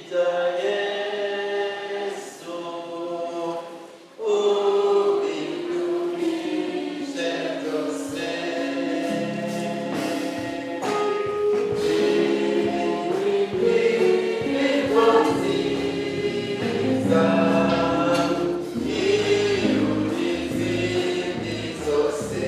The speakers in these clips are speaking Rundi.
Ibya Yesu ubidubije byose. Indirimbo nziza iruta izindi zose.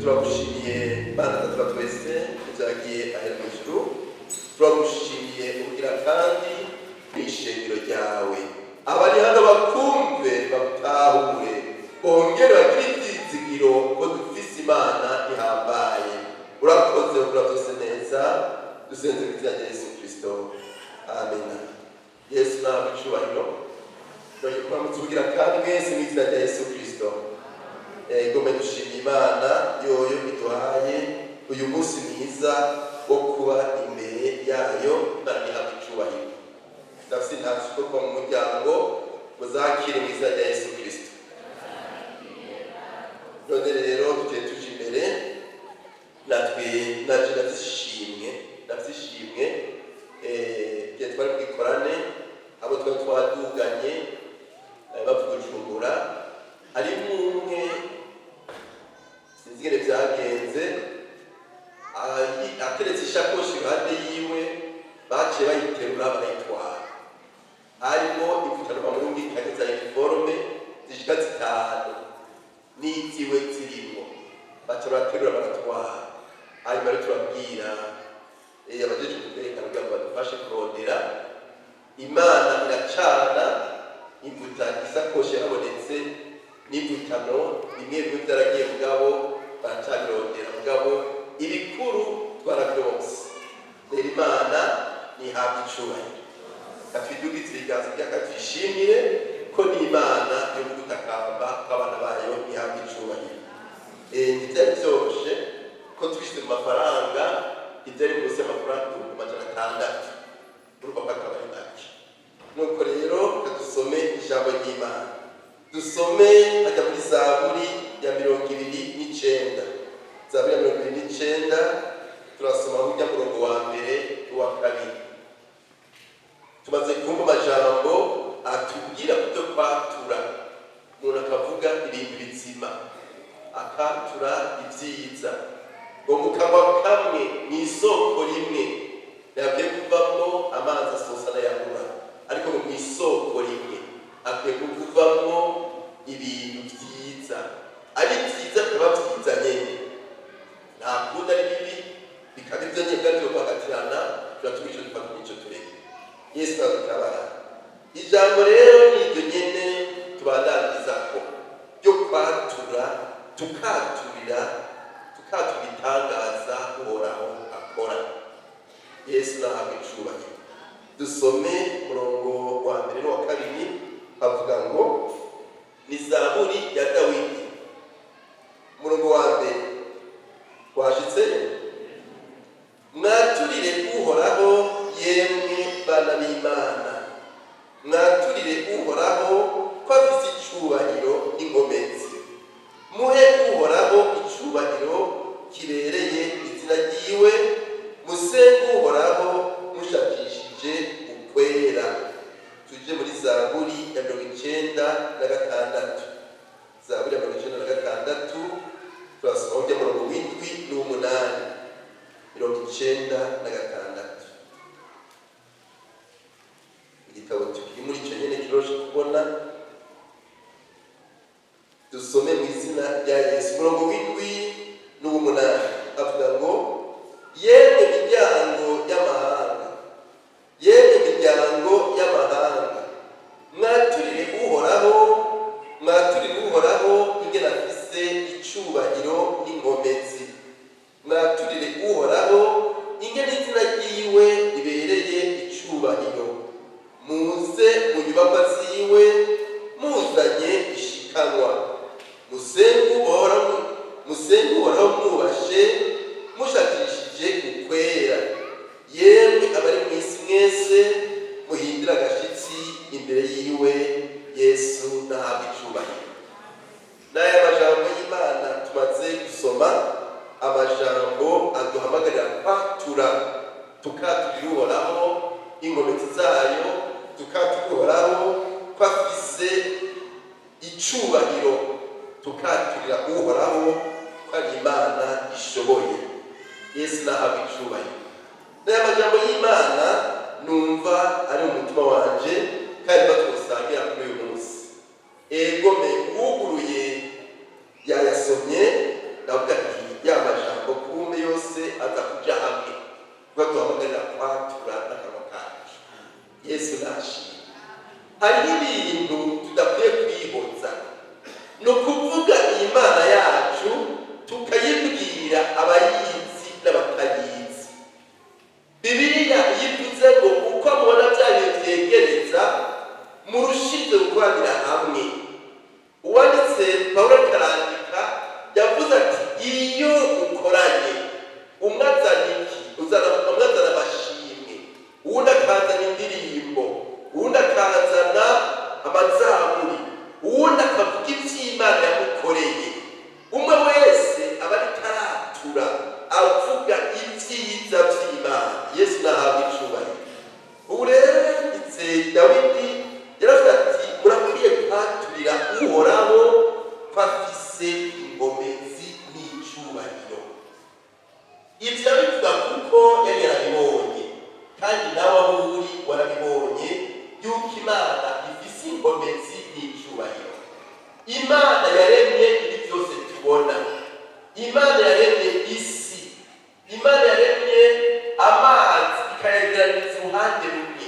Turagushimiye Mana Data wa twese, ibyagiye ahera mu ijuru. Turagushimiye ubugira kandi n'ishengero ryawe. Abari hano bakumve, bagutahure, bongere bagire ibyizigiro ko dufise Imana ihambaye. Urakoze ukora byose neza. Dusenze mu izina rya Yesu Kristo, amena. Yesu nawe icyubahiro. Tugiye kuramutsa ubugira kandi mwese mu izina rya Yesu Kristo. Gome dushimye Imana yoyo iduhaye uyu munsi mwiza wo kuba imbere yayo. Imana ihabwa icyubahiro. Ndafite intashyo ko kuba mu muryango muzakire mu izina rya Yesu Kristo. None rero tugiye tuje imbere natwe. Naje ndafite ishimwe, ndafite ishimwe. Igihe twari bwikorane, abo twari twaduganye bavuga Bujumbura, harimo umwe sinzi ingene byagenze, ateretse ishakoshi iruhande yiwe, baciye bayiterura barayitwara. Harimo imvutano bamurungikanye za uniforme zishika zitanu n'iziwe zirimo, baca baraterura baratwara. Hanyuma rero turabwira abajejwe umutekano kugira ngo badufashe kurondera. Imana iracana imvuta, isakoshi yarabonetse n'imvutano. Bimwe bimwe byaragiye, mugabo baracabirondera, mugabo ibikuru twarabyonse. Rero Imana ntihabwa icubahiro. Katwidugize ibiganza byacu tuyishimire ko n'Imana yo gutakamba kw'abana bayo ihabwa icubahiro. Ntibyari byoroshe ko twishyuze mu mafaranga, ibyari munsi y'amafaranga 600,000. Urumva ko akaba ari make. Nuko rero reka dusome ijambo ry'Imana. Dusome hajya muri Zaburi ya 29. Zaburi ya 29, turasoma ujya murongo wa mbere n'uwa kabiri. Tumaze kumva amajambo atubwira kubyo kwatura, umuntu akavuga ibintu bizima. Bizima, akatura ibyiza, ngo mu kanwa kamwe, mu isoko rimwe, ntihakwiye kuvamo amazi asosa n'ayahura, ariko ngo mu isoko rimwe hakwiye kuvamo ibintu byiza, ari byiza bikaba byiza nyene, nta kundi ari bibi bikaba ibyo nyene bwacu guhagatirana. Tuba icyo dufata n'icyo tureka. Yesu aradutabara. Ijambo rero ni iryo nyene tubandaniriza ko ryo kwatura, tukaturira, tukatura ibitangaza Uhoraho akora. Yesu nahabwa icubahiro. Dusome umurongo wa mbere n'uwa kabiri, avuga ngo ni Zaburi ya Dawidi. Umurongo wa mbere washitse: "Mwaturire Uhoraho, yemwe bana b'Imana, mwaturire Uhoraho ko afise icubahiro n'inkomezi. Muhe Uhoraho icubahiro kibereye izina ryiwe, musenge Uhoraho mushakishije ukwera." Tuje muri Zaburi ya 96. Zaburi ya 96, turasoma ujya murongo w'indwi n'uw'umunani. 96, igitabo tukiri muri icyo nyene kiroshe kubona. Dusome mu izina rya Yesu. Umurongo w'indwi n'uw'umunani avuga ngo: "Yemwe miryango y'amahanga, yemwe miryango y'amahanga, mwaturire Uhoraho, mwaturire Uhoraho ingene afise icubahiro n'inkomezi. Mwaturire Uhoraho ingene izina ryiwe ribereye icubahiro. Muze mu nyubakwa ziwe muzanye ishikanwa. Musenge Uhoraho, musenge Uhoraho mwubashe, mushakishije ukwera. Yemwe abari mu isi mwese, muhindire agashitsi imbere yiwe." Yesu nahabwa icubahiro. N'aya majambo y'Imana tumaze gusoma, amajambo aduhamagarira kwatura, tukaturira Uhoraho inkomezi zayo, tukaturira Uhoraho ko afise icubahiro, tukaturira Uhoraho ko ari Imana ishoboye. Yesu nahabwa icubahiro. N'aya majambo y'Imana numva ari mu mutima wanje kandi batwosangira kuri uyu munsi. Egome wuguruye yayasomye, ndavuga nti ya majambo kumbe yose aza kuja hamwe, kuba duhamagarira kwatura n'akanwa kacu. Yesu nashimwe. Hariho ibintu tudakwiye kwihoza, ni ukuvuga iyi Mana yacu tukayibwira abayizi n'abatayizi. Bibiliya iyo ivuze ngo uko mubona bya bihe byegereza, murushize gukoranira hamwe. Uwanditse Pawulo arandika, yavuze ati: "Iyo ukoranye, umwe azana iki, uzana, umwe azana amashimwe, uwundi akazana indirimbo, uwundi akazana amazaburi, uwundi akavuga iby'Imana yamukoreye. Umwe wese aba ariko aratura, avuga ibyiza by'Imana." Yesu nahabwa icubahiro. Ubu rero yanditse Dawidi yaravuga ati: "Murakwiye kwaturira Uhoraho ko afise inkomezi n'icubahiro." Ibyo abivuga kuko yari yarabibonye, kandi nawe aho uri warabibonye yuko Imana ifise inkomezi n'icubahiro. Imana yaremye ibi byose tubona, Imana yaremye isi, Imana yaremye amazi ikayegeraniriza uruhande rumwe,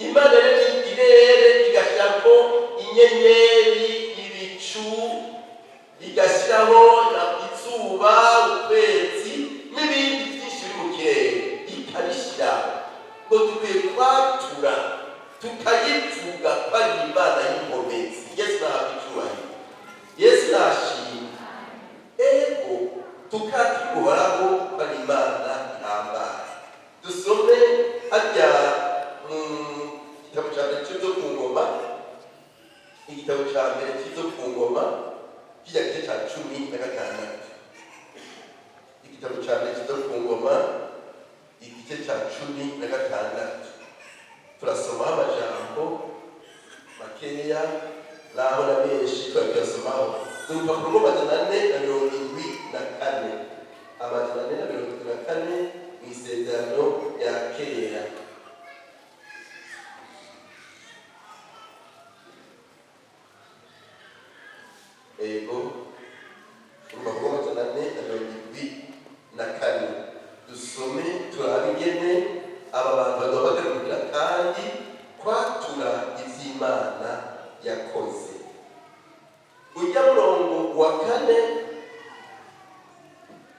Imana yaremye ikirere igashyirako inyenyeri, ibicu, igashyiraho izuba, ukwezi n'ibindi byinshi biri mu kirere, ikabishyiraho. Ngo dukwiye kwatura, tukayivuga ko ari Imana y'inkomezi. Yesu nahabwa icubahiro. Yesu nashimwe. Ego, tukatura Uhoraho ko ari Imana ihambaye. Dusome hajya mu gitabo cya mbere cy'ibyo ku ngoma, igitabo cya mbere cy'ibyo ku ngoma, kijya gice cya 16. Igitabo cya mbere cy'ibyo ku ngoma, igice cya 16, turasomaho amajambo makeya naho na menshi turabiyasomaho. Ni urupapuro rw'amajana 474, 474 mu Isezerano rya Kera. Ego, urupapuro rw'amajana 474, dusome turabe ingene aba bantu baduhamagara kugira kandi kwatura ivy'Imana yakoze. Ujya murongo wa kane,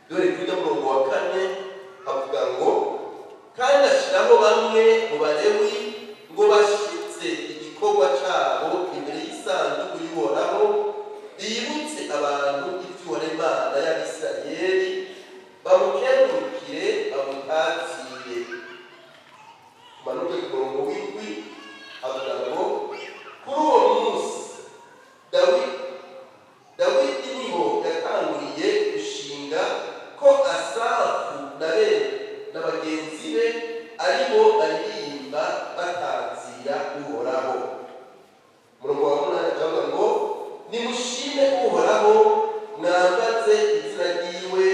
dore kujya murongo wa kane havuga ngo: "Kandi ashyiraho bamwe mu Balewi ngo bashitse igikorwa cabo imbere y'isanduku y'Uhoraho, bibutse abantu ivy'Uhoraho Imana y'Abisirayeli, bamukengurukire, bamutazire." Tumanuke ku murongo w'indwi, havuga ngo: "Kuri uwo munsi Dawidi niho yatanguriye gushinga ko Asafu na bene na bagenzi be aribo baririmba batazira Uhoraho." Umurongo wa munani akavuga ngo: "Nimushime Uhoraho, mwambaze izina ryiwe,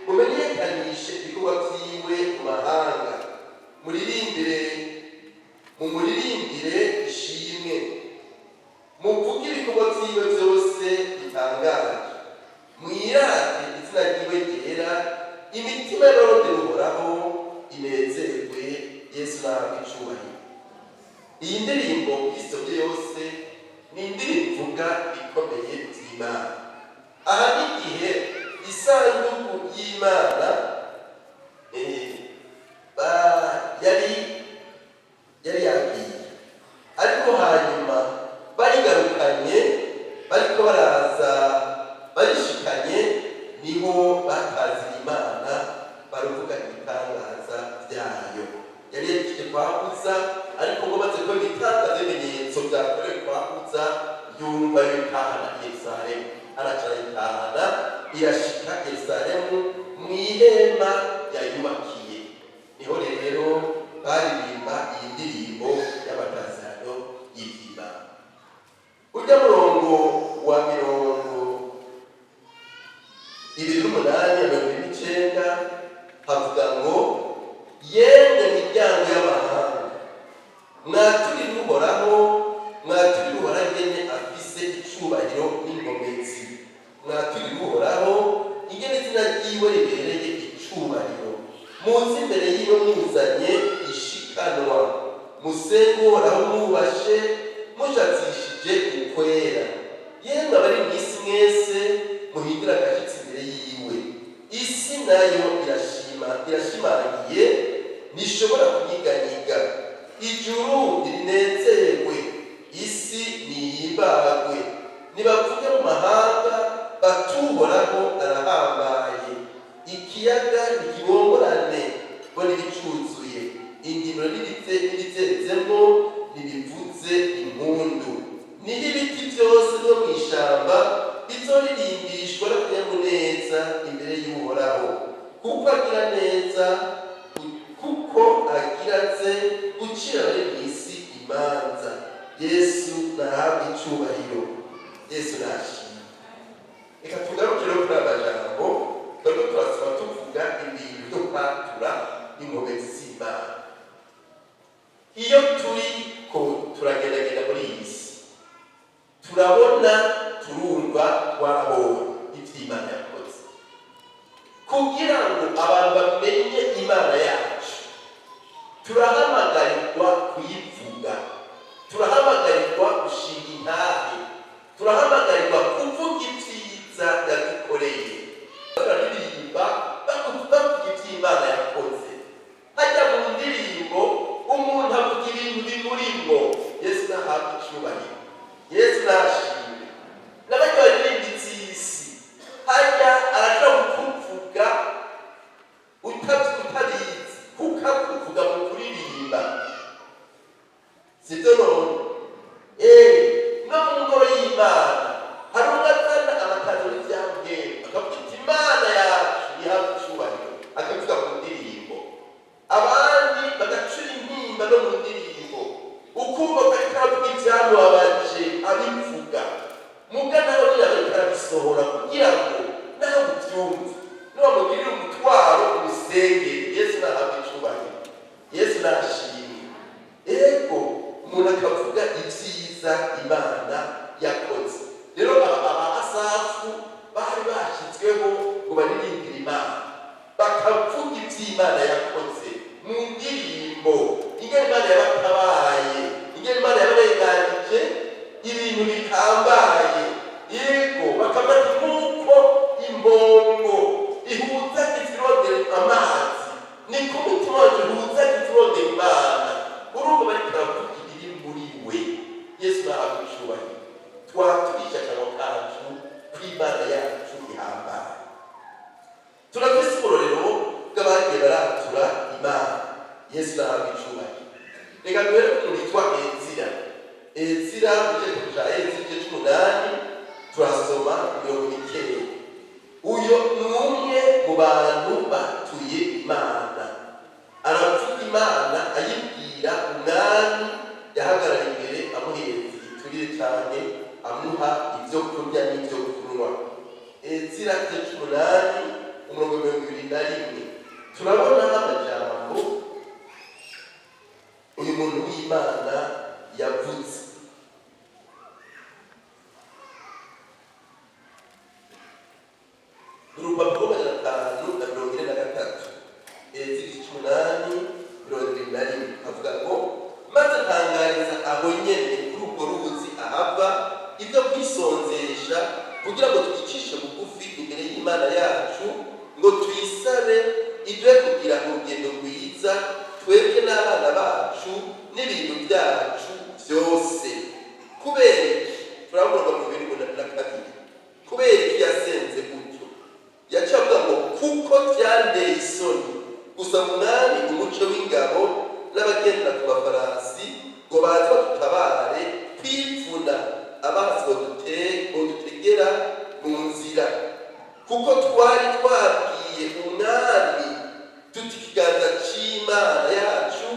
mumenyekanishe ibikorwa vyiwe mu mahanga, muririmbire, mumuririmbire ishimwe, muvuge ibikorwa vyiwe vyose bitangaje, mwirate izina ryiwe ryera, imitima y'abarondera Uhoraho inezerwe." Yesu nahabwe icubahiro. Iyi ndirimbo uyisomye yose ni indirimbo ivuga ikomeye vy'Imana. Aha ni igihe isanduku y'Imana yari yagiye, ariko hanyuma barigarukanye, bariko baraza barishikanye, niho batazira Imana, baravuga ibitangaza byayo. Yari yagiye kwa Uza, ariko ngo maze kubona ibitangaza, ibimenyetso byakorewe kwa Uza, yumva yitahana i Yerusalemu, araca arayitahana, irashika Yerusalemu mu ihema yayubakiye. Niho rero baririmba iyi ndirimbo y'amatazano y'ivy'Imana. Ujya murongo wa 28 na 29 havuga ngo: "Yemwe miryango y'amahanga, mwaturire Uhoraho, mwaturire Uhoraho ingene afise icubahiro n'inkomezi, mwaturire Uhoraho ingene izina ryiwe ribereye icubahiro. Muze imbere yiwe muzanye ishikanwa, musenge Uhoraho mwubashe, mushatsishije ukwera. Yemwe abari mu isi mwese, muhindure agashitsi imbere yiwe. Isi nayo irashima, irashimangiye, ntishobora kunyiganyiga. Ijuru nirinezerwe, isi niyimbagwe. Nibavuge mu mahanga batuhoraho arahambaye. Ikiyaga nikibongorane bo n'ibicuzuye, indimiro n'ibitezemwo nibivuze impundu. Niho ibiti byose byo mu ishamba bizoririmbishwa n'akanyamuneza imbere y'Uhoraho, kuko agira neza, kuko agira aze gucira abari mu isi imanza." Yesu nahabwe icubahiro, Yesu nashimwe. Reka tugarukire kuri aya majambo turiko turasoma, tuvuga ibintu byo kwatura inkomezi z'Imana. Iyo turi ko turagendagenda muri iyi si, turabona, turumva, twarabonye ivy'Imana yakoze. Kugira ngo abantu bamenye Imana yacu, turahamagarirwa kuyivuga, turahamagarirwa gushinga intahe, turahamagarirwa kuvuga ibyiza yadukoreye. Bararirimba bavuga iby'Imana yakoze. Hajya mu ndirimbo umuntu avuga ibintu bimurimwo. Yesu nahabwa icubahiro, Yesu nashimwe. N'abajya baririmba iby'isi, hajya arashobora kukuvuga utabizi, kuko akuvuga mu kuririmba, sibyo? None Kugira ngo nawe ubyumve, niwamugirira umutwaro umusengere. Yesu nahabwa icubahiro, Yesu nashimwe. Ego, umuntu akavuga ibyiza Imana yakoze. Rero aba Asafu bari bashyizweho ngo baririmbire Imana, bakavuga iby'Imana yakoze mu ndirimbo, ingene Imana yabatabaye, ingene Imana yabarenganije ibintu bihambaye. Yego, bakafata nk'uko impongo ihuza izirondera amazi, niko umutima wacu uhuza izirondera Imana. Urumva bariko baravuga ibiri muri we. Yesu nahabwa icubahiro. Twaturisha akanwa kacu kw'Imana yacu ihambaye. Turafise uburorero bw'abagiye baratura Imana. Yesu nahabwa icubahiro. Reka duhere ku muntu yitwa Ezira. Ezira, mu cyerekezo ca Ezira, igice c'umunani, turasoma imirongo mikeya. Uyo ni umwe mu bantu batuye Imana. Aravuga Imana, ayibwira umwami yahagarara imbere, amuhereza igiturire cyane, amuha ibyo kurya n'ibyo kunywa. Ezira igice c'umunani, umurongo 21, turabona amajambo uyu muntu w'Imana yavuze. Urupapuro 543, Ezira igice c'umunani, 21, avuga ngo: "Maze ntangariza aho nyene kuri urwo ruzi Ahava ibyo kwisonzesha, kugira ngo twicishe bugufi imbere y'Imana yacu, ngo tuyisabe iduhe kugira urugendo rwiza, twebwe n'abana bacu n'ibintu byacu byose." Kubera iki? Turabona mu 22. Kubera iki yasenze gutyo? Yaciye avuga ngo: "Kuko byanteye isoni gusa umwami umuco w'ingabo n'abagendera ku mafarasi ngo baze badutabare, kwivuna abansi bodutegera mu nzira, kuko twari twabwiye umwami tuti: ikiganza c'Imana yacu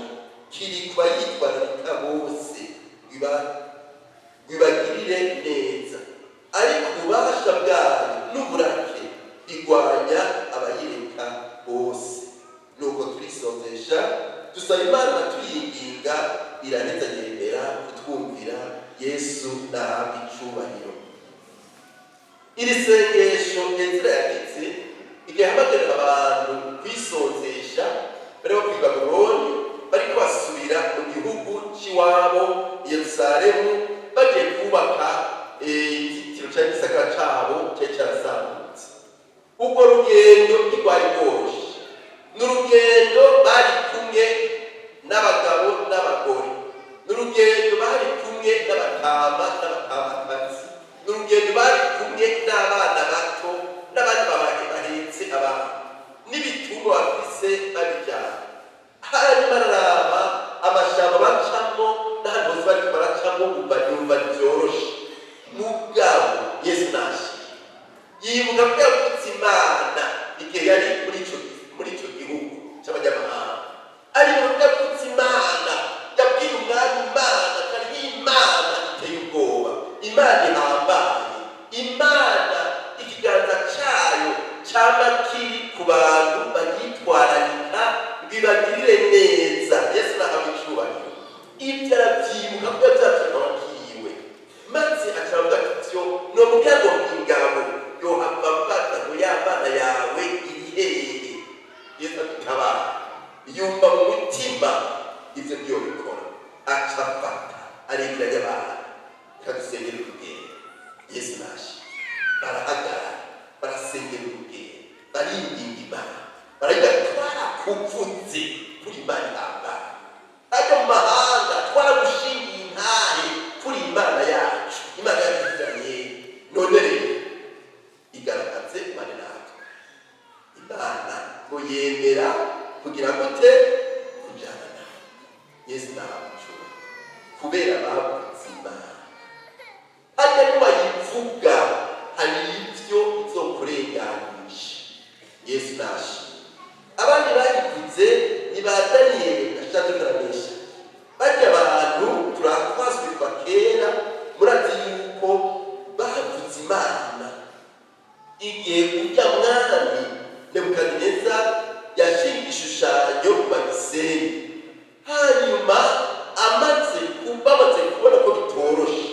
kiri ku bayitwararika bose, bibagirire neza, ariko ububasha bwayo n'uburake bigwanya abayireka bose. Nuko turisonzesha, dusaba Imana tuyinginga, iraheza yemera kutwumvira." Yesu nahabwa icubahiro. Iri sengesho Ezira yagize igihe ahamagarira abantu kwisonzesha, bari bavuye i Babuloni, bariko basubira mu gihugu c'iwabo i Yerusalemu, bagiye kubaka inzitiro canke igisagara cabo cari carasambutse. Urwo rugendo ntirwari rworoshe. Ni urugendo bari kumwe n'abagabo n'abagore, ni urugendo bari kumwe n'abatama n'abatamakazi, ni urugendo bari kumwe n'abana bato n'abandi babaye bahetse abana n'ibitungwa bafise babijyana. Hanyuma araraba amashamba bacamo n'ahantu hose bariko baracamo, umva yumva ntibyoroshe. Mugabo Yesu nashimye, yibuka ko yavutse Imana igihe yari muri ico gihugu c'abanyamahanga. Aribuka ko yavutse Imana, yabwiye umwami Imana kari Imana iteye ubwoba, Imana ihambaye, Imana ikiganza cayo cama kiri ku bantu bayitwararika ngo ibagirire neza. Yesu nahabwa icubahiro. Ibyo arabyibuka ko yavyatuye kiwe, maze aca aravuga ati: "Vyo nomubwira ngo ingabo yohava mfata ngo ya Mana yawe iri hehe?" Yesu adutabara. Yumva mu mutima ivyo ntiyobikora, aca afata aregeranya abantu: "Kadusengera urugendo." Yesu nashe. Barahagarara, barasengera urugendo, baringinga Imana, baravuga: "Twarakuvutse kuri Imana ihambaye, ajya mu mahanga twaragushingiye intahe kuri Imana yacu, Imana y'Abisirayeli. None rero igaragaze Imana natwe." Imana ngo yemera kugira gute? Kujyana nawe. Yesu nawe, kubera bavuze Imana, hajya niwayivuga hari ibyo izokurenganisha. Yesu nashimwe. Abandi bayivuze ni ba Daniyeli na Shadraka na Meshaki. Barya abantu turatwazwe kuva kera, murazi yuko bavuze Imana. Igihe ujya mwami Nebukadineza yashinga igishushanyo ku bagisenyi, hanyuma amaze bamaze kubona ko bitoroshe,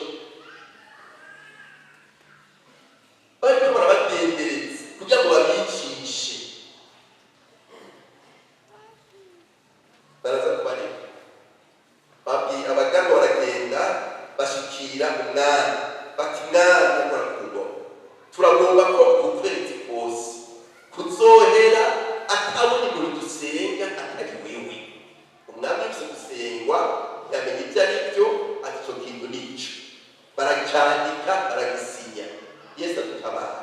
bariko barabadendereza kugira ngo babicishe, baraza kubareka. Babwiye abaganwa, baragenda bashikira umwami bati: "Mwami murakugwa, turagomba ko uku kwezi kose kuzohera atabona umuntu dusenga atari wewe." Umwami yose gusengwa yamenya ibyo ari byo, ati: "Ico kintu nico." Baracandika, baragisinya. Yesu adutabara.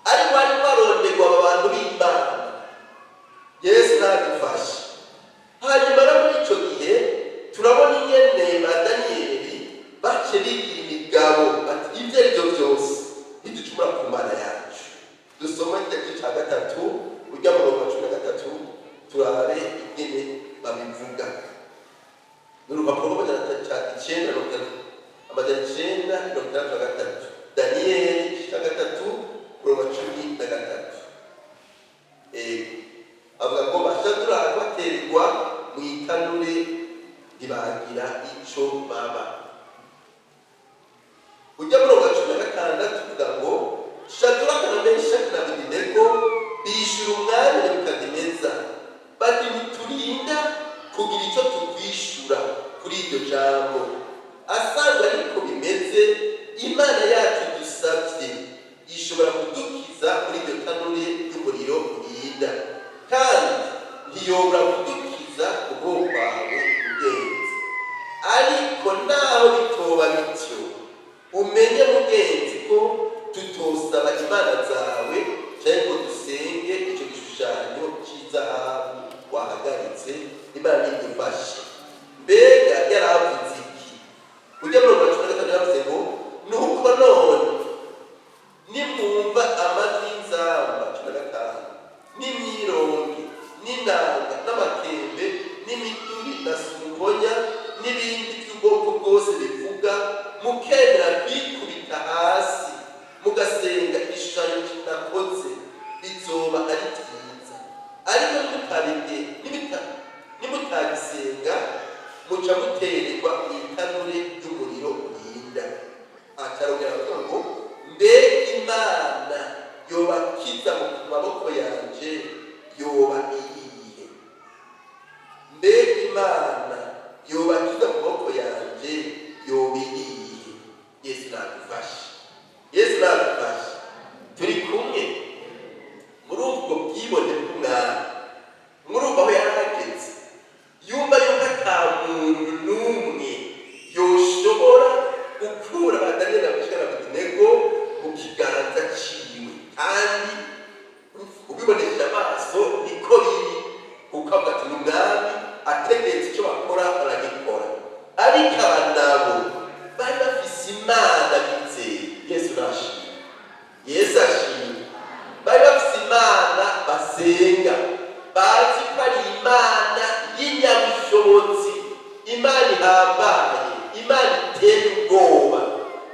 Ariko bariko baronderwa aba bantu b'Imana, Yesu nadufashe. Hanyuma no muri ico gihe turabona ingene ba Daniyeli bace bigira imigabo, bati: "Ibyo ari byo byose ntiducumura ku Mana yacu." Dusoma igice ca gatatu, ujya murongo wa 13, turabe ingene babivuga. Ni urupapuro rw'amajana 930, 963, Daniyeli igice ca gatatu, murongo wa 13. Ego, avuga ngo bashaduraka batererwa mu itanure, ntibagira ico baba. Ujya murongo wa 16 uvuga ngo Shaduraka na Meshaki na Abedenego bishyura umwami Nebukadineza bati: "Ntiturinda kugira icyo tukwishura kuri iryo jambo. Asanzwe ariko bimeze, Imana yacu dusabye ishobora kudukiza muri iryo tanure ry'umuriro urinda, kandi ntiyobora kudukiza ukuboko kwawe mugenzi. Ariko naho bitoba bityo, umenye mugenzi ko tutosaba imana zawe cyangwa ngo dusenge icyo gishushanyo cy'izahabu wahagaritse. Imana nidufashe." Mbega yaravuze iki? Ujya muri 15 yaravuze ngo: "Nuko none nimwumva amajwi y'inzamba," 15, "n'imyirongi n'inanga n'amakembe n'imiduri na sumponya n'ibindi by'ubwoko bwose bivuga, mukemera kwikubita hasi mugasenga igishushanyo nakoze, bizoba ari byiza. Ariko nimutagisenga, muca mutererwa mu itanure ry'umuriro urinda." Acarongera aravuga ngo: "Mbega Imana yobakiza mu maboko yanje yoba iyihe? Mbega Imana yobakiza mu maboko yanje yoba iyihe?" Yesu nagufashe, Yesu nagufashe. Turi kumwe muri ubwo bwibone bw'umwami. Murumva aho yari ageze, yumva yuko ata muntu n'umwe yoshobora gukura ba Daniyeli na Meshaki na Abedenego mu kiganza ciwe. Kandi ubibonesheje amaso niko biri, kuko avuga ati: "Ni umwami ategetse, icyo bakora baragikora." Ariko aba nabo bari bafise Imana bizeye. Yesu nashimwe, Yesu ashimwe. Bari bafise Imana basenga, bazi ko ari Imana y'inyabushobozi, Imana ihambaye, Imana iteye ubwoba,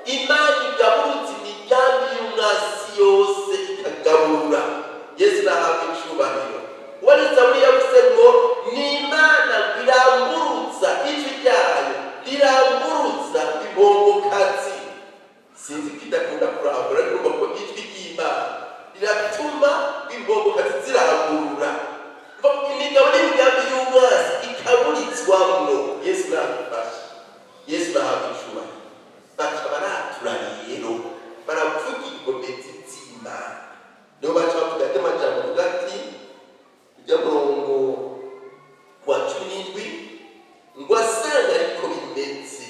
Imana igaburutse imigambi y'umwasi yose ikagaburura. Yesu nahabwa icubahiro. Uwari Zaburi yavuze ngo ni Imana iramburutsa ijwi ryayo, rirangurutsa impongokazi. Sinzi ko idakunda kurangura, ariko urumva ko ijwi ry'Imana riratuma impongokazi zirangurura, imigabo n'imigambi y'umwansi ikaburizwamwo. Yesu nagufashe, Yesu nahabwa icubahiro. Baca baratura rero, baravuga inkomezi z'Imana. Niho baca bavuga ati amajambo avuga ati, ujya murongo wa 17, ngo: "Asanga ariko bimeze,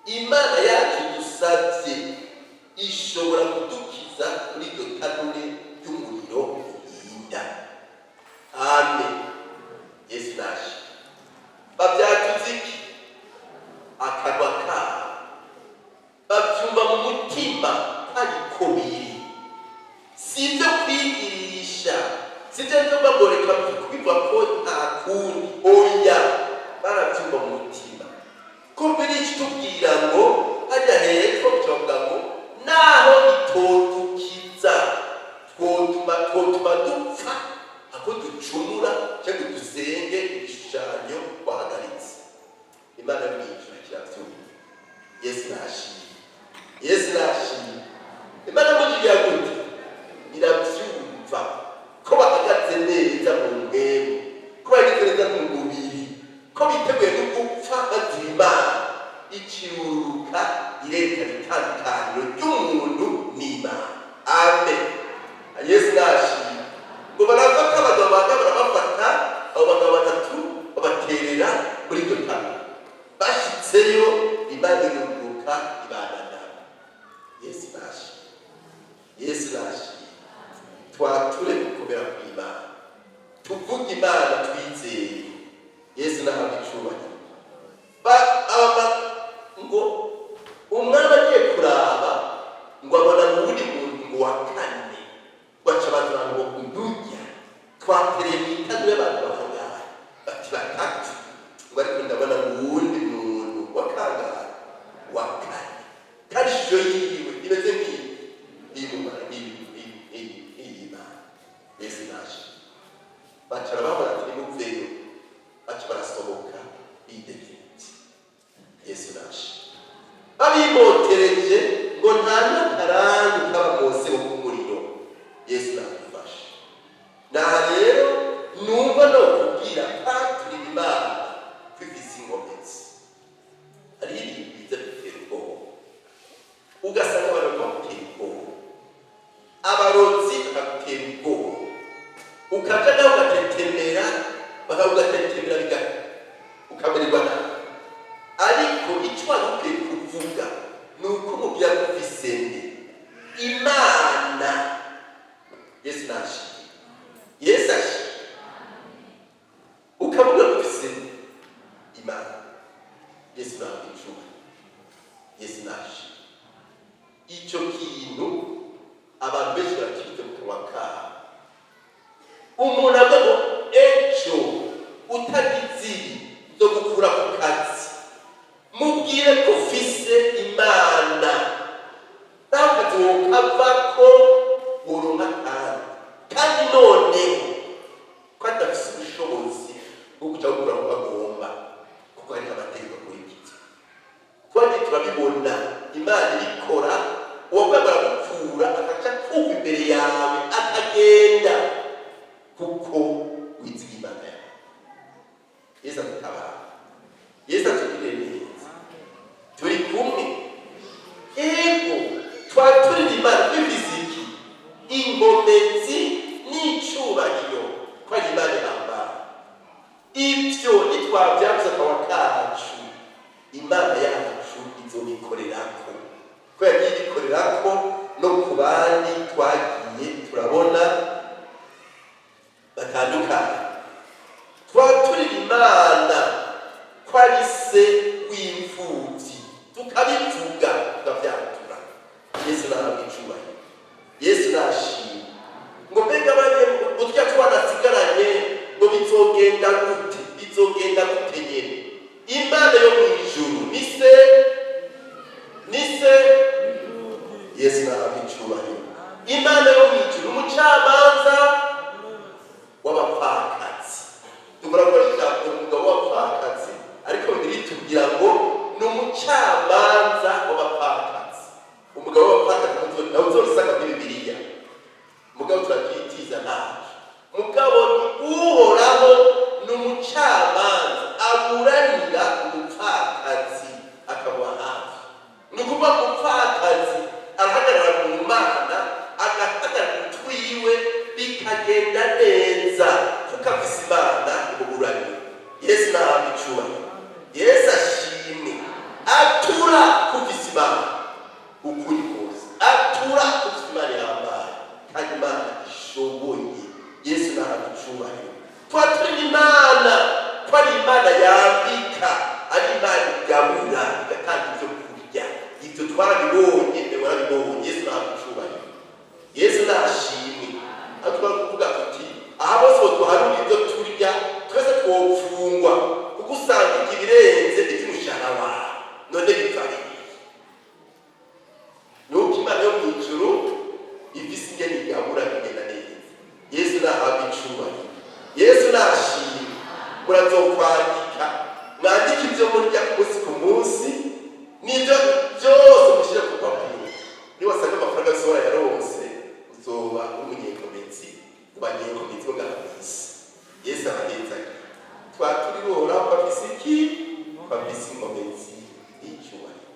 Imana yacu dusabye ishobora kudukiza kuri iryo tanure ry'umuriro uhinda." Amen. Yesu naje. Babyatuza iki? Akanwa kabo, babyumva mu mutima ariko biri. Si ibyo kwigirisha, si ibyo byo bagoreka kubivuga ko nta kundi. Oya, barabyumva mu mutima. Ko biri tubwira ngo hajya hepfo, tukavuga ngo naho itodukiza, Twotuma dupfa ako ducumura cyangwa dusenge igishushanyo wahagaritse. Imana yo mu ijuru kirabyumva. Yesu nashimye, Yesu nashimye. Imana mu ijuru gute? Irabyumva ko bahagaze neza mu mpwemu, ko bahagaze neza mu mubiri, ko biteguye no gupfa bazira Imana. Ikiruruka irerekana itandukaniro ry'umuntu n'Imana. Amen. Yesu nashimye. Ngo barafata abagabo bane, barabafata abo bagabo batatu, babaterera muri iryo tanura. Bashitseyo, Imana iruruka ibana nabo. Yesu nashimye, Yesu nashimye. Twature gukomera kw'Imana, tuvuge Imana twizeye. Yesu nahabwa icubahiro. Ngo umwami agiye kuraba, ngo abona uwundi muntu ngo wa kane, ngo aca bazana ngo ndujya twatereye mu itanura y'abantu bahangaha, bati batatu, ngo ariko ndabona uwundi muntu wa kangahe? Wa kane, kandi ishusho yiwe imeze nk'iyi nk'iy'umumara, nk'iy'Imana. Yesu naje. Baca barababona ati: "Nimuveyo." Baca barasohoka bidegemvye. Yesu naje. Babimotereje ngo nta n'akarangu kaba munsi wo k'umuriro. Yesu nadufashe. Naha rero numva no kubwira kwaturira Imana kwifise inkomezi. Hariho ibintu biza bitera ubwoba, ugasanga abantu bakutera ubwoba, abarozi bakagutera ubwoba, ukaja nawe ugatetemera, bakagugatetemera biga ukamererwa nabi. Ariko icyo wari ukwiye kuvuga ni uko umubwira ko ufise nde? Imana. Yesu nashimye, Yesu ashimye. Ukavuga ko ufise nde? Imana. Yesu nahabwa icubahiro, Yesu nashimye. Icyo kintu abantu benshi barakifite mu kanwa kabo. Umuntu avuga ngo: "Ejo utagize ibi zo gukura ku kazi." Mubwire ko ufise Imana, naho akazi wokavako woronka kandi. Kandi noneho ko adafise ubushobozi bwo kuja gukura kuko agomba, kuko hariho amategeko akurikiza. Twagiye turabibona Imana ibikora. Uwo baragupfura akaca kuva imbere yawe akagenda, kuko wiziga Imana yawe. Yesu adutabara, Yesu atugirire neza. Turi kumwe. Ego, twaturira Imana twifise iki? Inkomezi n'icubahiro, ko ari Imana ihambaye. Ibyo nitwabyabuze akanwa kacu, Imana yacu izobikorerako, ko yagiye ibikorerako no ku bandi twagiye turabona batandukanye. Twaturira Imana ko ari se w'imfubyi, tukabivuga, tukavyatura. Yesu nahabwa icubahiro, Yesu nashimwe. Ngo mbega bane utya twanasigaranye, ngo bizogenda gute? Bizogenda gute nyene? Imana yo mu ijuru ni se, ni se. Yesu nahabwa icubahiro. Imana yo mu ijuru, umucamanza w'abapfakazi. Dukora gukoresha ijambo umugabo w'abapfakazi, ariko Bibiliya itubwira ngo ni umucamanza w'abapfakazi. Umugabo w'abapfakazi nawe uzorisanga muri Bibiliya, mugabo turabyitiza ntacu. Mugabo ni Uhoraho, ni umucamanza aburanira umupfakazi akamuba hafi. Ni ukuvuga umupfakazi arahagarara mu Mana, agahagarara utwiwe, bikagenda neza kuko afise Imana imuburanira. Yesu nahabwa icubahiro, Yesu ashimwe. Atura kufise Imana ukuri kose, atura kufise Imana ihambaye kandi Imana ishoboye. Yesu nahabwa icubahiro. Twaturira Imana ko ari Imana yambika, ari Imana igabura, igatanga ibyo kurya. Ibyo twarabibonye, mbere warabibonye. Yesu nahabwa icubahiro, Yesu nashimwe. Aho twari kuvuga tuti aha bose botuharura ibyo turya, twese twopfungwa, kuko usanga ibirenze iby'umushahara wawe. None bipfa bibiri nuko Imana yo mu ijuru ifise ingene igabura, ingene. Bazokwandika, mwandike ibyo murya ku munsi ku munsi, n'ibyo byose mushyire ku papuro. Niwasanga amafaranga yose warayaronse, uzoba umunyekomezi mu banyekomezi bo ngaha mw'isi. Yesu abahezanye. Twaturire Uhoraho ko afise iki? Ko afise inkomezi n'icyubahiro.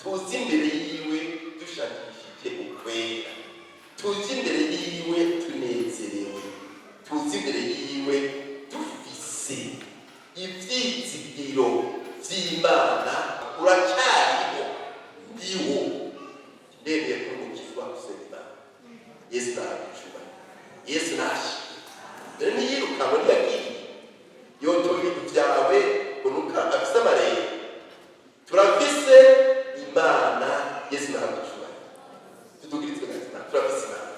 Tuzi imbere yiwe dushakishije ukwera, tuzi imbere yiwe tunezerewe, tuzi imbere yiwe dufise ivyizigiro vy'Imana. Uracyariho, ndiwo, ndemeye kuri umukizwa gusenga Imana. Yesu naragucubahiro, Yesu nashimye. Dore ntiyirukanwe, ntiyagiye yotoba ibintu byawe unuka afise amarere. Turafise Imana. Yesu naragucubahiro. Tudugirizwe na turafise Imana,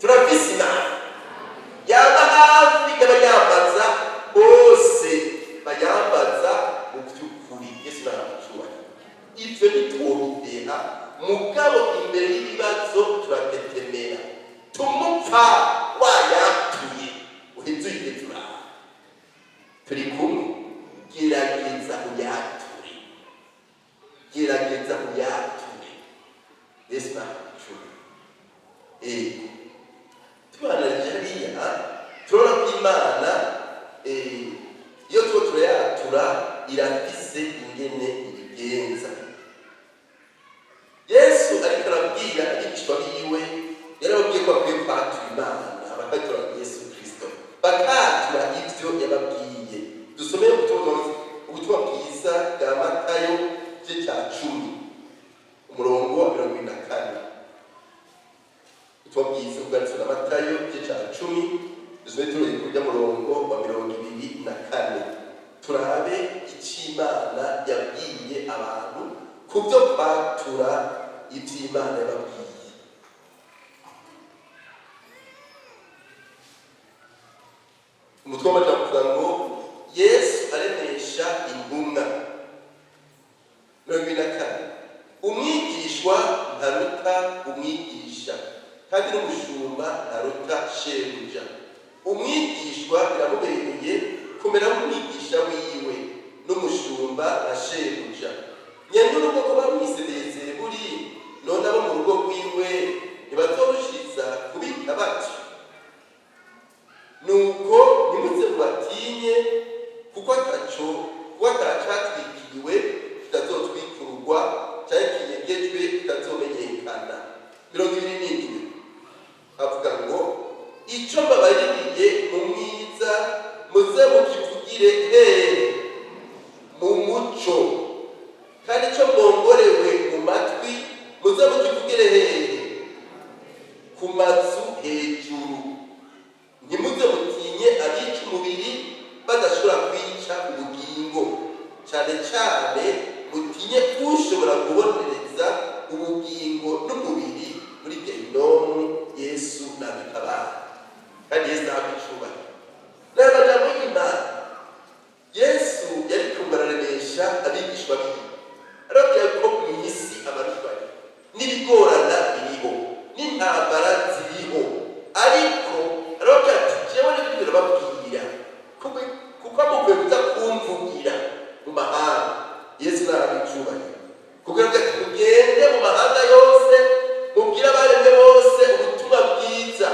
turafise Imana yaba hafi y'abayambaza bose, bayambaza mu by'ukuri. Yesu naragucubahiro. Ibyo ntitwobideha, mugabo imbere y'ibibazo turatetemera. Tumupfa wayatuye, uheze uyigeze uraha. Turi kumwe. Gerageza uyature, gerageza uyature. Yesu naragucubahiro. Ego, tubanarije hariya, turabona ko Imana iyo tuba turayatura irafise ingene ibigenza. Yesu ariko arabwira abigishwa biwe, yarababwiye ko bakwiye kwatura Imana, bakatura Yesu Kristo, bakatura ibyo yababwiye. Dusomeye ubutumwa bwiza bwa Matayo, igice cya 10, umurongo wa 74. Ubutumwa bwiza bwanditswe na Matayo, igice cya 10, dusome turoye kurya murongo wa 24, turabe icyo Imana yabwiye abantu ku byo kwatura ibyo Imana yababwiye. Umutwe w'amajambo uvuga ngo Yesu aremesha intumwa. 24: Umwigishwa ntaruta umwigisha, kandi n'umushumba ntaruta shebuja. Umwigishwa biramubereye kumera nk'umwigisha wiwe, n'umushumba na shebuja. Nyene urugo ko bamwise Belizebuli, none abo mu rugo rwiwe ntibazorushiriza kubita batyo? Nuko ntimuze mubatinye, kuko ataco, kuko atacatwikiriwe kitazotwikururwa, canke kinyegejwe kitazomenyekana. 27 avuga ngo: Ico mbabaririye mu mwiza, muze mukivugire hehe? Mu muco. Kandi ico mwongorewe mu matwi, muze mukivugire hehe? Ku mazu hejuru. Ntimuze mutinye abica umubiri badashobora kwica ubugingo. Cyane cyane mutinye ushobora kubonereza ubugingo n'umubiri muri gehinomu. Yesu nadutabara, kandi Yesu ahabwa icubahiro. N'aya majambo y'Imana, Yesu yari araremesha abigishwa biwe, arababwira ko mu isi amarushanwa n'ibigorana biriho, n'intambara ziriho, ariko arababwira ati: "Jewe n'ibindi birababwira kuko mukwiye kuza kumvugira mu mahanga." Yesu nahabwa icubahiro, kuko yarababwira ati: "Mugende mu mahanga yose, mubwire abaremwe bose ubutumwa bwiza.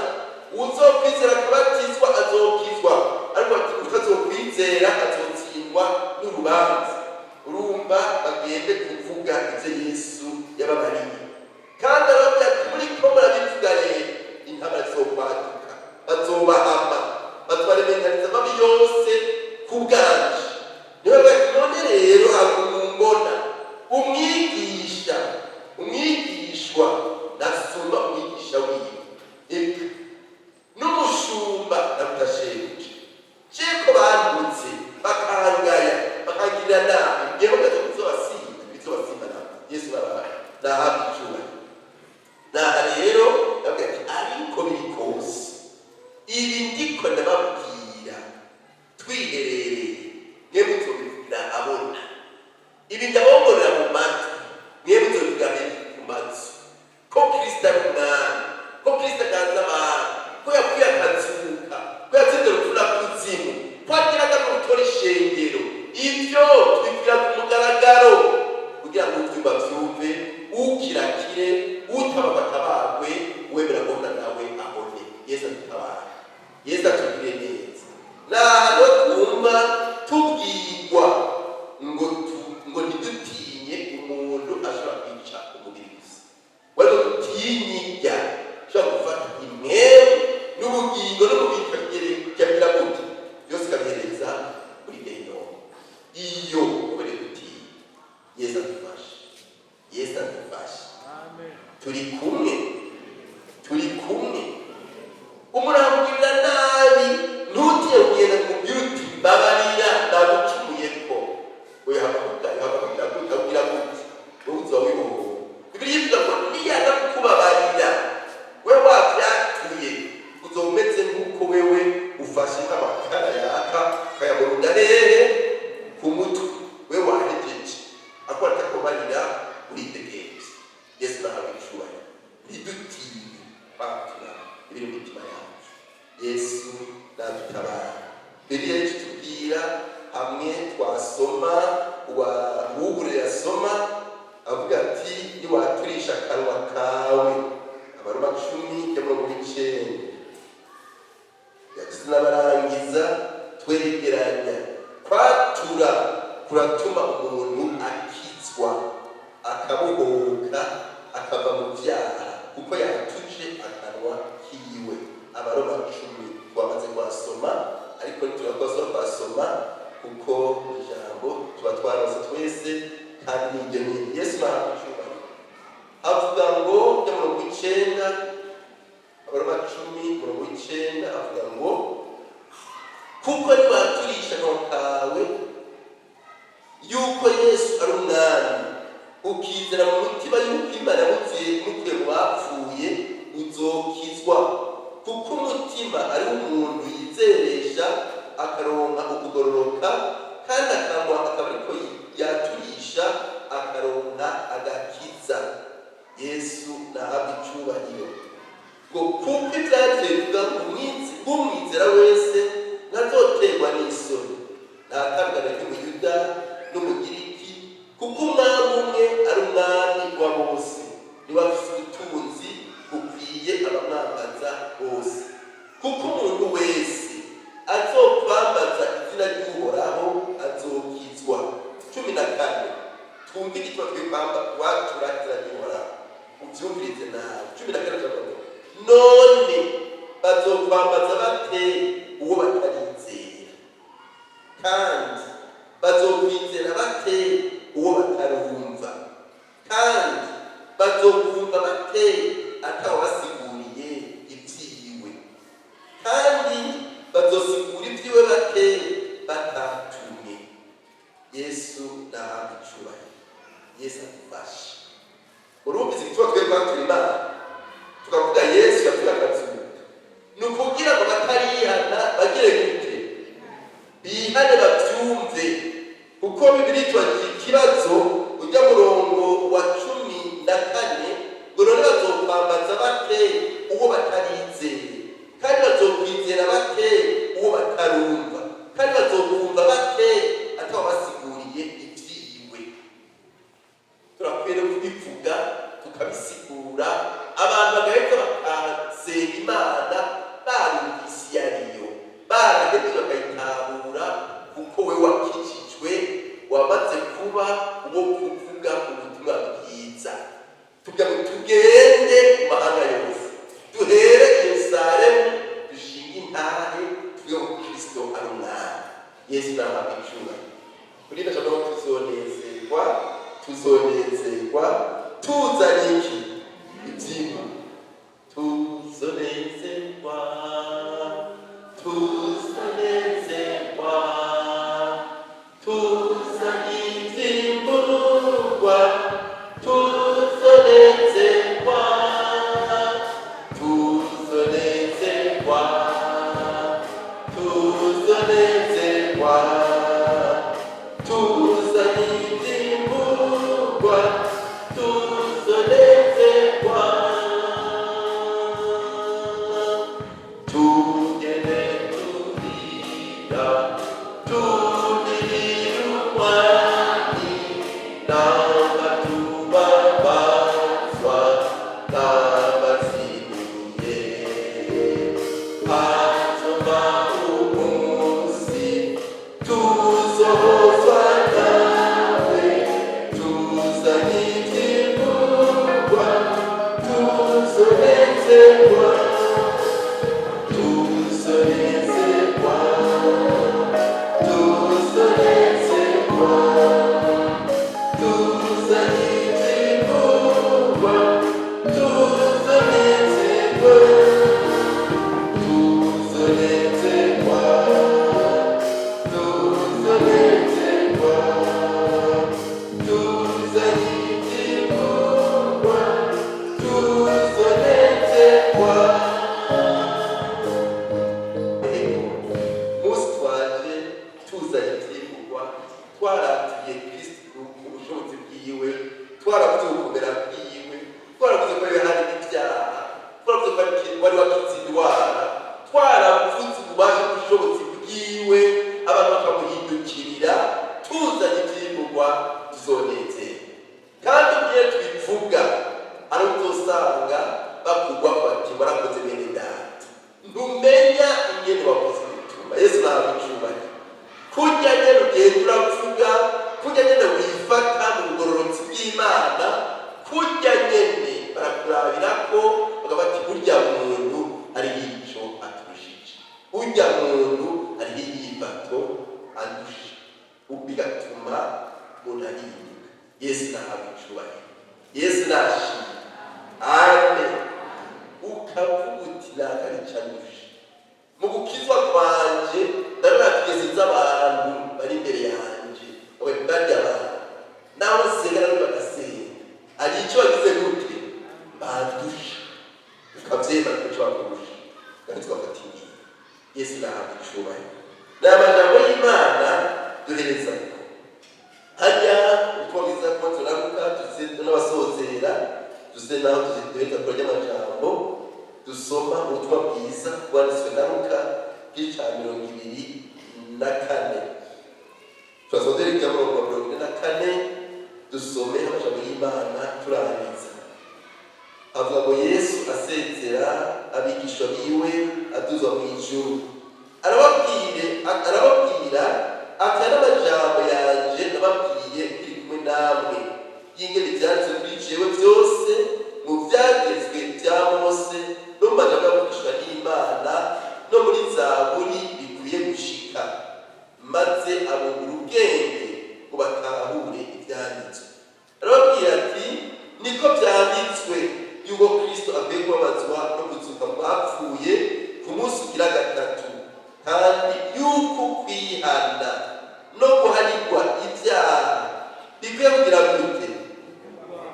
Uzokwizera akabatizwa azokizwa, ariko ati utazokwizera azotsindwa n'urubanza." Urumva, bagende kuvuga ibyo Yesu yababariye. Kandi arababwira ati: "Muri ko murabivuga rero, intambara zizokwaduka, bazobahama, batwarementariza amabi yose ku bwanje." Niyo bavuga ati: "None rero ntabwo mumbona umwigisha, umwigishwa nasoma umwigisha wiwe, eka n'umushumba naruta shebuja. Ko bandutse, bakangaya, bakangirira nabi, ngewe ngaza kuzobasimba, bizobasimba nabi." Yesu nahabwa icyubahiro. Naha rero ndavuga ati: "Ariko biri kose, ibi ndiko Yesu atugire neza. Ni ahantu twumva tubwirwa ngo ntidutinye umuntu ashobora kwica umubiri gusa, ariko dutinye irya ashobora gufata impwemu n'ubugingo n'umubiri, ikabigira gute, byose ikabihereza kuri gehinomu. Iyo kubera dutinya. Yesu adufashe, Yesu adufashe. Turi kumwe, turi kumwe. Umurambwirira nabi, ntutiye kugenda kumubwira uti: "Mbabarira, ndagucumuye." Ko uyahavuga, uyahavuga gute? Abwira gute? Wowe uzoba wibohowe. Bibiliya ivuga ngo niyaza kukubabarira, we wavyatuye, uzoba umeze nk'uko wewe ufashe nk'amakara yaka ukayamurunda hehe? Ku mutwe. We wahejeje, ako atakubarira, uritegereje. Yesu nahawe icubahiro. Ntidutinye kwatura ibiri mu mitima yacu. Yesu nadutabara. Bibiliya yacu tubwira hamwe twasoma, uwugurira asoma avuga ati: "Niwaturisha akanwa kawe." Abaroma 10:90. Yagize n'abarangiza twegeranya. Kwatura kuratuma umuntu akizwa, akabohoka, akava mu byaha, kuko yatuje akanwa kiwe. Abaroma 10 twamaze kuhasoma, ariko ntiturakoze kwasoma kuko ijambo tuba twaronse twese kandi nibyo nyine. Yesu nahabwa icyubahiro. Avuga ngo ya 90, Abaroma 10:90, avuga ngo: "Kuko niwaturisha akanwa kawe yuko Yesu ari Umwami, ukizera mu mutima yuko Imana yamuzuye imukuye mu bapfuye, uzokizwa. Kuko umutima ari umuntu yizeresha akaronka ukugororoka, kandi akanwa akaba ariko yaturisha akaronka agakiza." Yesu nahabwa icyubahiro. Ngo kuko ibyagiye bivuga ngo umwizera wese ntazoterwa n'isoni. Nta tandukano ry'Umuyuda n'Umugiriki, kuko Umwami umwe ari Umwami wa bose, niwe afise ubutunzi bukwiye abamwambaza bose. Kuko umuntu wese azokwambaza izina ry'Uhoraho azokizwa. 14. Twumve igituma twikwamba watura izina ry'Uhoraho. Ubyumvirize nawe. 14 turavuga ngo: "None bazokwambaza bate uwo batarizera? Kandi bazokwizera bate uwo batarumva? Kandi bazokumva bate atawabasiguriye ibyiwe? Kandi bazosigura ibyiwe bate batatumye?" Yesu nahabwa icubahiro. Yesu adufashe. Urumvise igituma twe kwatura Imana, tukavuga Yesu yapfuye akazuka? Ni ukugira ngo batarihana bagire gute? Bihane, babyumve. Kuko Bibiri tubagira ikibazo, ujya murongo wa 14 ngo: "None bazokwambaza bate uwo batarizeye? Kandi bazokwizera bate uwo batarumva? Kandi bazokumva bate atawabasiguriye ibyiwe?" Turakwiye no kubivuga, tukabisigura, abantu bagahita bakasenga Imana barumvise iyo ariyo, barahejeje bakayitahura. Kuko we wakijijwe, wamaze kuba uwo kuvuga ubutumwa bwiza. Tugira ngo tugende mu mahanga yose, duhere i Yerusalemu, dushinge intahe, tuvuge ko Kristo ari Umwami. Yesu nahabwa icyubahiro. Kuri ino jambo, tuzonezerwa, tuzonezerwa tuzanye iki? Ibyimba. Tuzonezerwa, tuzonezerwa tuzanye ibyimburwa. Tuzonezerwa, tuzonezerwa, tuzonezerwa tuzanye ibyimburwa. Tuzonezerwa, tugende. Wari wakize indwara, twaravuze ububasha bw'ubushobozi bwiwe, abantu bakamuhindukirira. Tuzanye ivyimburwa tuzonezera, kandi ugiye tubivuga ari uzosanga bakugwa bati: "Warakoze bene data." Ntumenya ingene wakoze ibituma Yesu nahabwa icubahiro. Kurya nyene ugenda uravuga, kurya nyene wifata mu bugororotsi bw'Imana, kurya nyene barakurabirako bakavuga bati: "Burya muntu hariho ico aturushije, burya muntu hariho inyifato andusha." Bigatuma umuntu ahinduka. Yesu nahabwa icubahiro, Yesu nashimye, amen. Ukavuga uti: "Nakarica andusha mu gukizwa kwanje." Ndabona tugeze z'abantu bari imbere yanje, barya abantu naho nsenga nabo bagasenga, hari icyo bagize gute bandusha. Ukavyemera ko icyo bakurusha, kandi tugafata ingingo. Yesu nahabwa icubahiro. Ni amajambo y'Imana duhereza hajya ubutumwa bwiza ko turaruka tuze n'abasozera, tuze naho duhereza kure ry'amajambo. Dusoma ubutumwa bwiza bwanditswe na Luka bw'ica 24. Turasoma rya murongo wa 44, dusome amajambo y'Imana turangiza. Avuga ngo: Yesu asezera abigishwa biwe aduzwa mu ijuru, arababwira ati: "Aya n'amajambo yanje nababwiye nkiri kumwe namwe, y'ingene ivyanditswe kuri jewe vyose mu vyagezwe vya Mose no mu majambo y'abavugishwa n'Imana no muri Zaburi bikwiye gushika." Maze abungura ubwenge ngo batahure ivyanditswe. Arababwira ati: "Niko vyanditswe yuko Kristo akwiye kubabazwa no kuzuka mu bapfuye ku munsi ugira gatatu, kandi yuko kwihana no guharigwa ibyaha bikwiye kugira gute?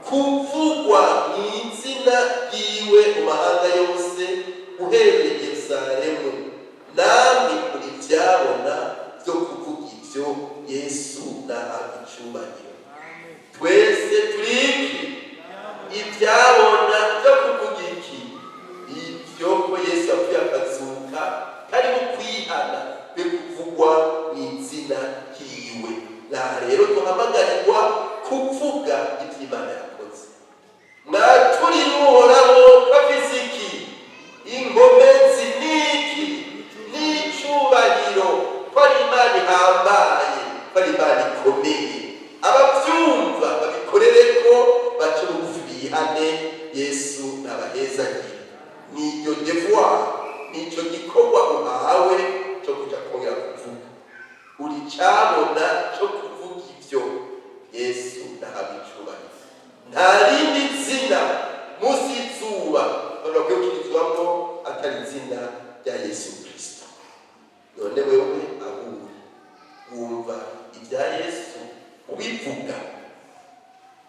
Kuvugwa mu izina ryiwe mu mahanga yose, uhereye i Yerusalemu. Namwe muri ivyabona byo kuvuga ivyo." Yesu nahabwa icubahiro. Twese turi iki? Ibyabona byo kuvuga iki? Ibyo ko Yesu yapfuye akazuka, kari mu kwihana be kuvugwa mu izina ryiwe. Naha rero duhamagarirwa kuvuga ibyo Imana yakoze. Mwaturire Uhoraho ko afise iki? Inkomezi n'iki? N'icubahiro, ko ari Imana ihambaye, ko ari Imana ikomeye. Abavyumva babikorere ko bace bugufi bihane. Yesu nabahezagire. N'iryo devoir, nico gikorwa uhawe cyo kuja kongera kuvuga. Uri cabona cyo kuvuga ivyo. Yesu nahabwa icubahiro. Nta rindi zina munsi y'izuba abantu bakwiye gukirizwamo atari izina rya Yesu Kristo. None wewe aho uri, wumva ibya Yesu ubivuga?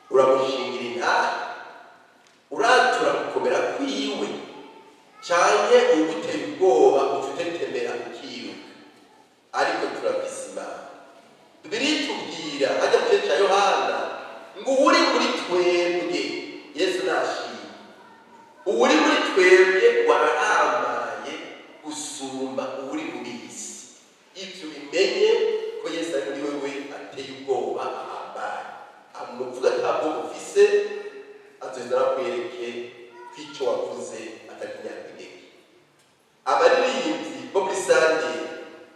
Uramushingira intahe? Uratura gukomera kwiwe, canke ugutera ubwoba uca utetemera ukiruka? Ariko turafise Imana. Bibiliya itubwira hajya mu gice ca Yohana ngo uwuri muri twebwe, Yesu nashimye, uwuri muri twebwe warahambaye gusumba uwuri muri iyi si. Ibyo bimenye ko Yesu ari muri wewe, ateye ubwoba, ahambaye. Amuvuga ntabwo ufise, azoheza arakwereke ko ico wavuze atari inyantege. Abaririmbyi bo muri sande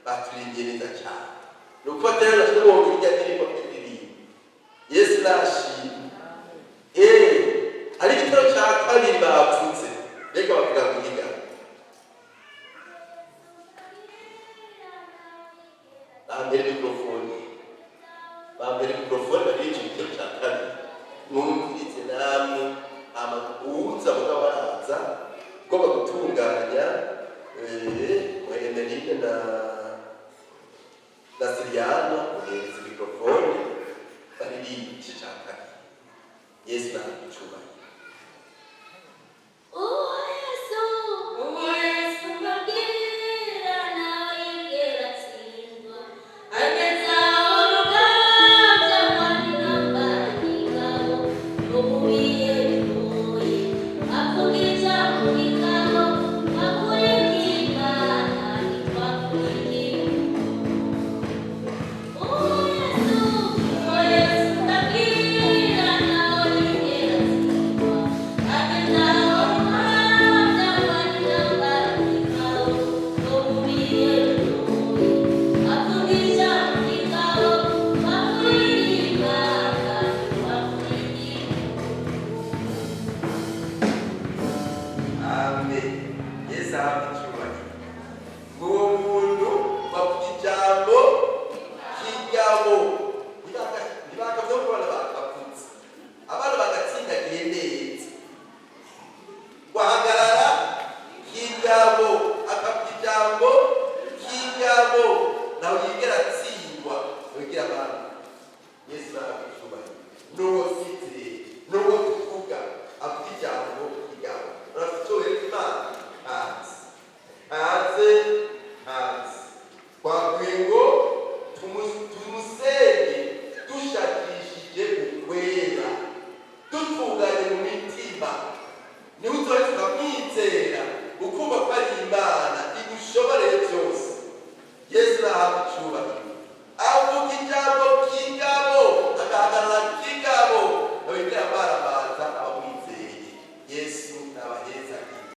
baturirimbiye neza cyane. Ni uko batera natwe bumva irya ndirimbo twiririmba. Yesu nashimwe. Hari igitero cya kabiri bapfutse, mbega bavuga ngo ihiga bambere mikorofone, bambere mikorofone, baririmba icyo gitero cya kabiri. Mwumvirize namwe. Hama uwuza mugabo araza ugomba gutunganya Emeline na Siriano, muhereza mikorofone baririmba igice cya kabiri. Yesu nahabwa icubahiro. Uwo Yesu, uwo Yesu mbabwira nawe yigera atsindwa. Ageze aho rugamba, arwana intambara n'ingabo. Ahabwe icyubahiro. Ngo uwo muntu bavuga ijambo kigabo, ntibakavye ko abana bakavutse, abana bagatsindagiye neza, guhagarara kigabo, akavuga ijambo kigabo, nawe yigera.